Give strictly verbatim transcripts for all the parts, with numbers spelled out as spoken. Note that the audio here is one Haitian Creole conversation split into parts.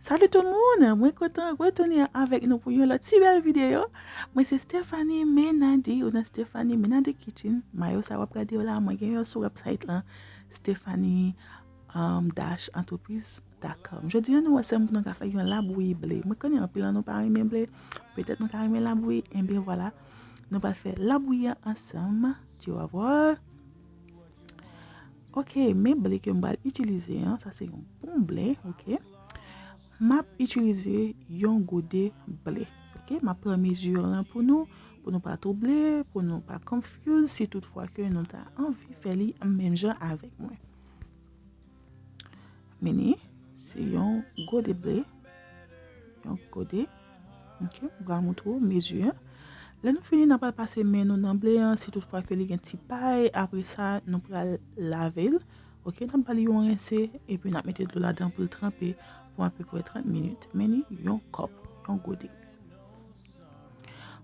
Salut tout moun, mwen kontan retounen avèk nou pou yon lòt ti bèl videyo. Mwen se Stephanie Menady, ou nan Stephanie Menady Kitchen. Mayo sa w ap gade yo la, mwen gen yo sou website lan, stephanie dash entreprise dot com. Jodi a nou ansanm pou nou ka fè yon labouyi ble. Mwen konnen anpil nan nou pa renmen ble, petèt nou ka renmen labouyi, enben vwala, nou pral fè labouyi an ansanm. Tu vas voir. Ok, men ble ke m pral itilize an, sa se yon bon ble, ok. M ap itilize yon gode ble, ok. M ap pran mezi lan pou nou, pou nou pa twouble, pou nou pa confuse, si toutfwa ke nou ta anvi fè li menm jan avèk mwen. Men li, se yon gode ble, yon gode, ok, m pral montre w mezi an. Lè nou fini, n ap al pase men nou nan ble an, si toutfwa ke li gen ti pay, apre sa, nou pral lave l, ok, n ap ba li yon rense, epi n ap mete dlo ladan pou l tranpe pou apeprè trant minit. Men li, yon kòp, yon gode.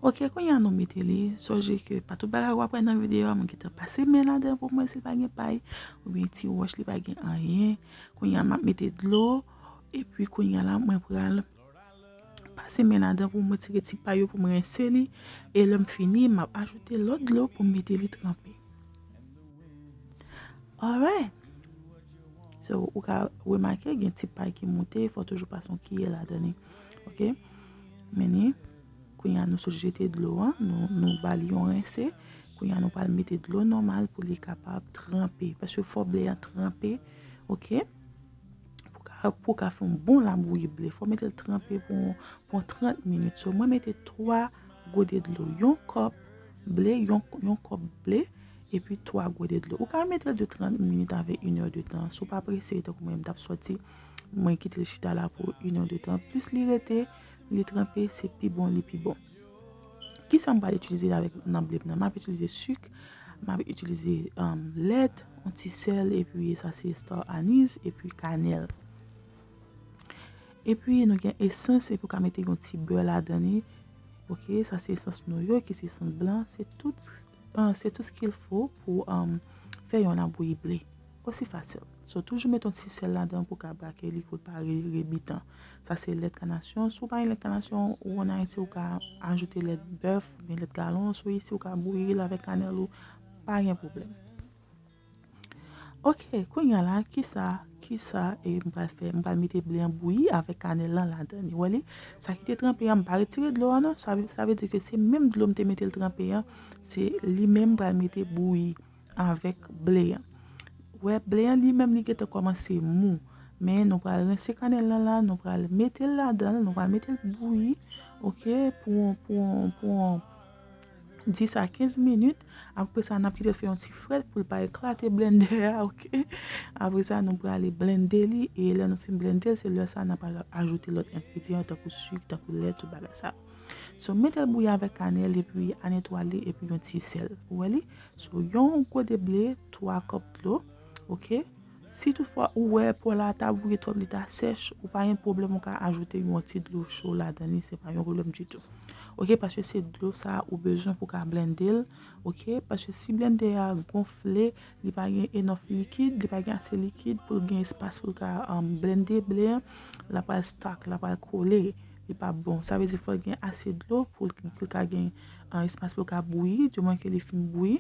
Ok, kounye a nou mete li, sonje ke pa tout bagay w ap wè nan videyo a, mwen gentan pase men ladan pou mwen si l pa gen pay, oubyen ti wòch li pa gen anyen. Kounye a m ap mete dlo, epi kounye a la mwen pral pase men ladan pou m retire ti pay yo, pou m rense li, e lè m fini, m ap ajoute lòt dlo pou m mete li tranpe. Alright. So, ou ka remake gen ti pay ki moute, fò toujou pase yon kiyè ladan li. Ok? Men ni, kounye a nou sot jete dlo an, nou, nou ba li yon rense. Kounye a nou pral mete dlo nòmal pou li kapab tranpe. Paske fò ble an tranpe, ok? Pou ka, pou ka fè yon bon labouyi ble, fò mete l tranpe pou, pou trant minit. So, mwen mete twa gode dlo, yon kòp ble, yon, yon kòp ble, epi twa gode dlo. Ou ka mete l de trant minit avèk inè de tan. Si w pa prese, tankou mwen, m t ap sòti, mwen kite l chita la pou inè de tan. Plis li rete, li tranpe, se pi bon, li pi bon. Kisa m pral itilize avèk nan ble m nan? M ap itilize sik, m ap itilize, um, lèt, yon ti sèl, epi sa se star anise, epi kanèl. Epi nou gen esans, epi w ka mete yon ti bè ladan li. Ok, sa se esans noyo, ki se esans blan. Se tout, uh, c'est tout ce qu'il faut pou, um, fè yon labouyi ble. Osi fasil. So, toujou mete yon ti sèl ladan pou ka brake li, pou l pa re, re bitan. Sa se lèt kanasyon. Si w pa gen lèt kanasyon, ou ann Ayiti, ou ka ajoute lèt bèf, oubyen lèt galon. Si w isi, ou ka bouyi l avèk kanèl ou, pa gen pwoblèm. Ok, kounye a la, kisa, kisa, e, m pral fè? M pral mete ble an bouyi avèk kanèl lan ladan li. Ou wè li? Sa ki te tranpe an, m pa retire dlo an non. Sa, sa vle di ke se menm dlo m te mete l tranpe an, se li menm m pral mete bouyi avèk ble an. Ou wè, ble an li menm li gentan kòmanse mou. Men nou pral rense kanèl lan la, nou pral mete l ladan l, nou pral mete l bouyi, ok, pou, pou, pou dis a kenz minit. Apre sa, n ap kite l fè yon ti frèt pou l pa eklate blendè a, ok? Apre sa, nou prale blende li, e lè nou fin blende l, se lè sa n ap al ajoute lòt engredyan, tankou sik, tankou lèt, tout bagay sa. So, mete l bouyi avèk kanèl, epi anetwale, epi yon ti sèl. Ou wè li? So, yon gode ble, twa kòp dlo, ok? Si toutfwa ou wè pòl la ta bouyi twòp, li ta sèch, ou pa gen pwoblèm, ou ka ajoute yon ti dlo cho ladan li, se pa yon pwoblèm ditou. Ok, paske se dlo sa ou bezwen pou ka blende l, ok? Paske si blende a gonfle, li pa gen enòf likid, li pa gen ase likid pou l gen espas pou l ka, um, blende ble an, l ap al stuck, l ap al kole, li pa bon. Sa vle di fò l gen ase dlo pou l, pou l ka gen, uh, espas pou l ka bouyi, di mwen ke li fin bouyi.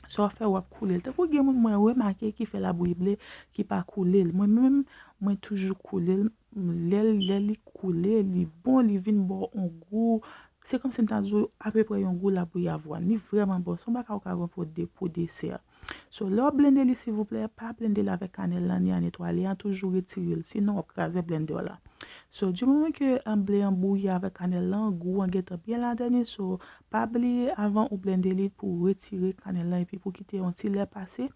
Sa w ap fè, w ap koule l. Tankou gen moun mwen remake ki fè labouyi ble, ki pa koule l. Mwen menm, mwen toujou koule l. Lè, lè li koule, li bon, li vin ba w yon gou. Se kòmsi m ta di w apeprè yon gou labouyi avwàn. Li vrèman bon. Se yon bagay ou ka pran pou de, pou desè. So, lè w ap blende li, silvouplè, pa blende l avèk kanèl lan ni anetwale an, toujou retire l. Sinon, w ap kraze blendè w la. So, di moman ke, um, ble an bouyi avèk kanèl lan, gou an gentan byen ladan li. So, pa bliye avan ou blende li pou retire kanèl lan epi pou kite yon ti lè pase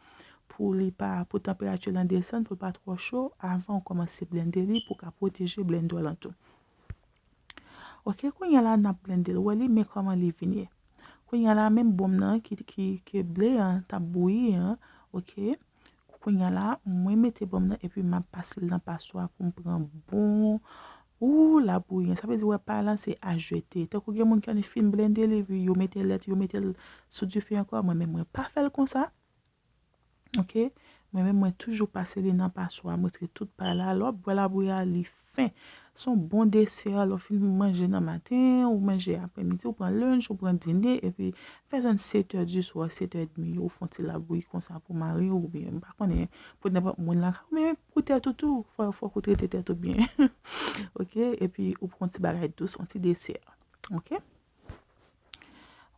pou li pa, pou tanperati lan desann, pou l pa twò cho, avan ou kòmanse blende li pou ka pwoteje blendè w lan tou. Ok, kounye a la n ap blende l. Ou wè li, men kòman li vin ye. Kounye a la, menm bon m nan ki, ki, ke ble an t ap bouyi an, ok. Kounye a la, mwen mete bon m nan epi m ap pase l nan paswa pou m pran bon, ou, labouyi an. Sa vle di, wè, pay lan se a jete. Tankou gen moun ki annik fin blende li, epi yo mete lèt, yo mete l sou dife ankò. Mwen menm, mwen pa fè l konsa. Ok? Mwen menm, mwen toujou pase li nan paswa, m retire tout pay la. Lè w ap bwè labouyi a, li fen. Se yon bon desè, lè w fin manje nan maten, ou manje aprèmidi, ou pran lunch, ou pran dine, epi fè zòn sèt è di swa, sèt è edmi, ou fè yon ti labouyi konsa pou mari w, oubyen, m pa konnen, pou nenpòt moun lakay, oubyen pou tèt ou tou, fò, fòk ou trete tèt ou byen. Ok? Epi ou pran yon ti bagay dous, yon ti desè. Ok?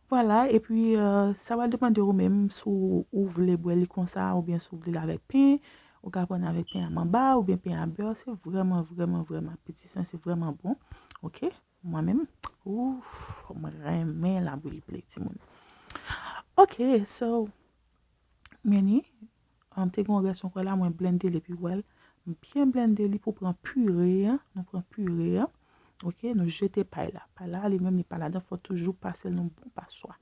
Vwala, epi, euh, sa va depann de ou menm, si w, ou vle bwè li konsa, oubyen si w vle l avèk pen, ou ka pran avèk pen a manba, oubyen pen a bè, se vrèman, vrèman, vrèman apetisan, se vrèman bon. Ok? Mwen menm, ouf, mwen renmen labouyi ble, timoun. Ok, so, men ni, um, te gen yon rès ankò la, mwen blende li epi wè l. M byen blende li pou pran pire an. Nou pran pire an. Ok, nou jete pay la. Pay la, li menm, li pa ladan, fò toujou pase l nan bon paswa.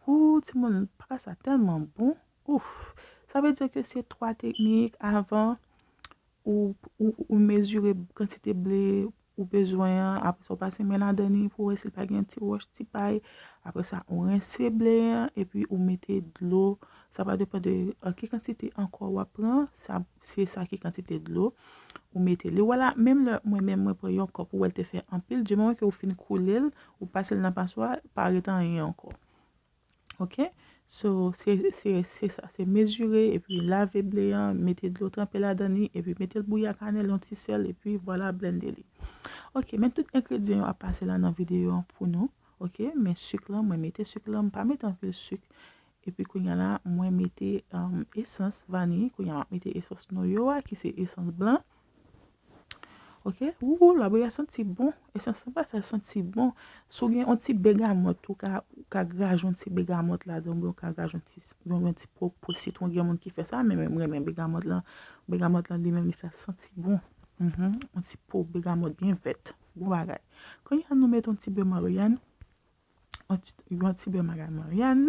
Ou, timoun, bagay sa tèlman bon. Ouf, sa vle di ke se twa teknik avan ou, ou, ou mezire kantite ble ou bezwen an, apre sa ou pase men ladan li pou wè si l pa gen ti wòch, ti pay. Apre sa, ou rense ble an, epi ou mete dlo. Sa va depann de, euh, ki kantite ankò w ap pran, sa, se sa ki kantite dlo ou mete. Li wè la, menm lè mwen menm mwen pran yon kòp, ou wè l te fè anpil, di moman ke ou fin koule l, ou pase l nan paswa, pa ret anyen ankò. Ok? So, se, se, se sa, se mezire, epi lave ble an, mete dlo tranpe ladan li, epi mete l bouyi ak kanèl, yon ti sèl, epi vwala, blende li. Ok, men tout engredyan yo ap pase la nan videyo an pou nou. Ok, men sik lan, mwen mete sik lan, m pa mete anpil sik. Epi kounye a la, mwen mete, um, esans vaniy, kounye a m ap mete esans noyo a, ki se esans blan. Ok, ou, labouyi a santi bon. Esans lan pa fè santi bon. Si w gen yon ti begamòt, ou ka, ou ka graje yon ti begamòt ladan, oubyen ou ka graje yon ti, yon, yon ti po, po sitwon. Gen moun ki fè sa, men mwen, mwen renmen begamòt lan. Begamòt lan, li menm, li fè santi bon. Mhm, yon ti po begamòt byen vèt. Bon bagay. Kounye a, nou mete yon ti bè Maryàn. Yon ti, yon ti bè Maryàn.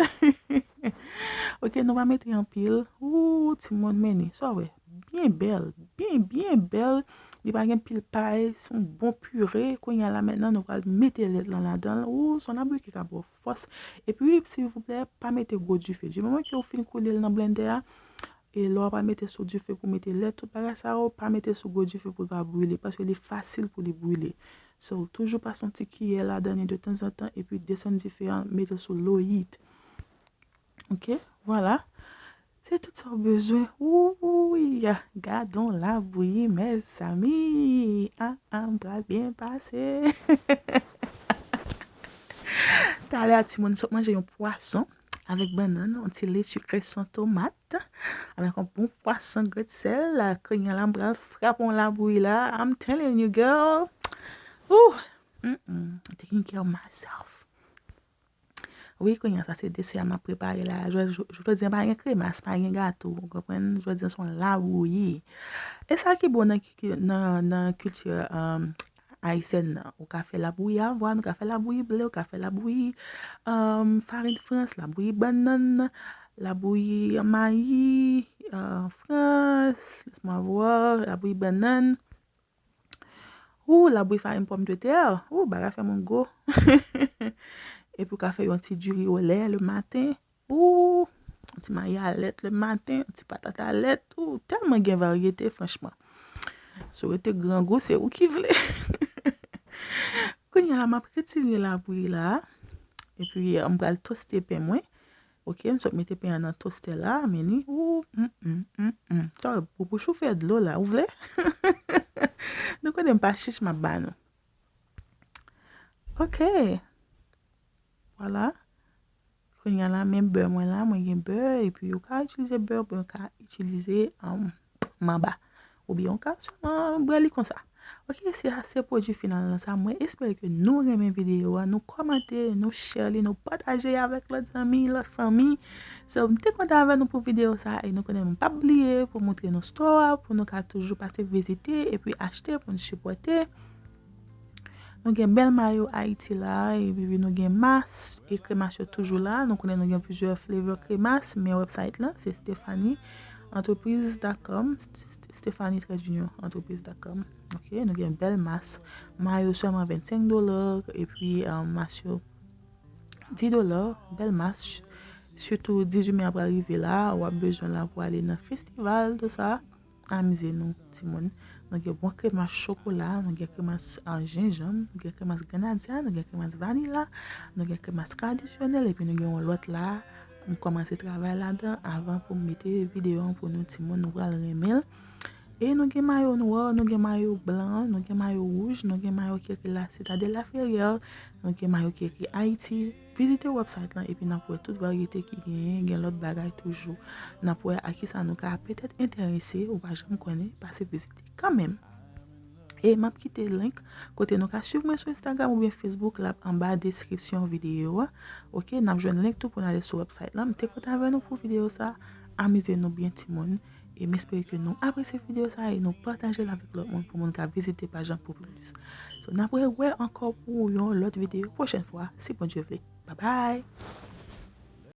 Ok, nou pa mete anpil. Ou, timoun, men ni. Sa w wè? Byen bèl. Byen, byen bèl. Li pa gen pil pay. Se yon bon pire. Kounye a la, mentnan, nou pral mete lèt lan ladan l. Ou, se yon labouyi ki ka ba w fòs. Epi, silvouplè, pa mete gwo dife. Di moman ke w fin koule l nan blendè a, e lè w ap mete sou dife pou mete lèt, tout bagay sa yo, pa mete sou gwo dife pou l pa brile, paske li fasil pou li brile. So, toujou pase yon ti kiyè ladan li de tanzantan, epi desann dife an, mete l sou loyit. Ok, vwala. Se tout sa w bezwen. Wouy, gad on labouyi, mezanmi. Ah, ah, m pral byen pase. Talè a, timoun sot manje yon pwason avèk bannann, yon ti leti kreson tomat, avèk yon bon pwason grèt sèl. Kounye a la, m pral frape yon labouyi la. I'm telling you, girl. Ooh, mm-mm, taking care of myself. Wi, kounye a, sa se desè a m ap prepare la. Jodi a pa gen kremas, pa gen gato, ou konprann? Jodi a se yon labouyi. E sa ki bon nan, ki- nan, nan kilti, um, ayisyèn nan. Ou ka fè labouyi avwàn, ou ka fè labouyi ble, ou ka fè labouyi, um, farin frans, labouyi bannann, labouyi mayi, uh, frans, laisse-moi voir, labouyi bannann. Ou, labouyi farin pòmdetè, ou, bagay fè moun gwo. Epi ou ka fè yon ti diri olè le maten. Ou, yon ti mayi a lèt le maten, yon ti patat a lèt. Ou, tèlman gen varyete, franchman. Si w rete grangou, se ou ki vle. Kounye a la, m ap retire labouyi la. Epi, m pral toste pen mwen. Ok, m sot mete pen an nan tostè la, men ni, ou, mm, mm, mm, mm. Sa, ou pou choufe dlo la, ou vle? Nou konnen m pa chich, m ap ba nou. Ok. Vwala. Kounye a la, men bè mwen la, mwen gen bè, epi ou ka itilize bè, oubyen ou ka itilize, um, manba. Oubyen ou ka sèlman bwè li konsa. Ok, se a, se pwodui final lan sa. Mwen espere ke nou renmen videyo a, nou kòmante, nou share li, nou pataje avèk lòt zanmi, lòt fanmi. So, m te kontan avè nou pou videyo sa, e nou konnen m p ap bliye pou moutre nou store a, pou nou ka toujou pase vizite, epi achte, pou nou sipòte. Nou gen bèl mayo Ayiti la, epi nou gen mas, e kremas yo toujou la. Nou konnen nou gen plizyè flavor kremas, men website lan, se Stephanie entreprise dot com, St- St- Stephanie trait d'union entreprise dot com. Ok, nou gen bèl mas. Mayo sèlman vennsenk dola, epi, euh, mas yo dis dola, bèl mas. Sitou dizuit me a pral rive la, w ap bezwen l la pou ale nan festival, tou sa. Amize nou, timoun. Nou gen bon kremas chokola, nou gen kremas an jenjanm, nou gen kremas grenadya, nou gen kremas vanila, nou gen kremas tradisyonèl, epi nou gen yon lòt la. M kòmanse travay ladan avan pou m mete videyo an pou nou, timoun, nou pral renmen l. E nou gen mayo nwa, nou gen mayo blan, nou gen mayo wouj, nou gen mayo ki ekri La Citadelle La Ferrière, nou gen mayo ki ekri Ayiti. Vizite website lan epi n ap wè tout varyete ki genyen, gen lòt bagay toujou. N ap wè a kisa nou ka petèt enterese, ou pa janm konnen, pase vizite kanmenm. E m ap kite link kote nou ka suiv mwen sou Instagram oubyen Facebook, l ap anba deskripsyon videyo a. Oke, n ap jwenn link tou pou n ale sou website lan. M te kontan avè nou pou videyo sa. Amize nou byen, timoun. E m espere ke nou apresye videyo sa e nou pataje l avèk lòt moun pou moun ka vizite paj lan pou plis. So, n ap rewè ankò pou yon lòt videyo pwochèn fwa, si Bondye vle. Bye bye!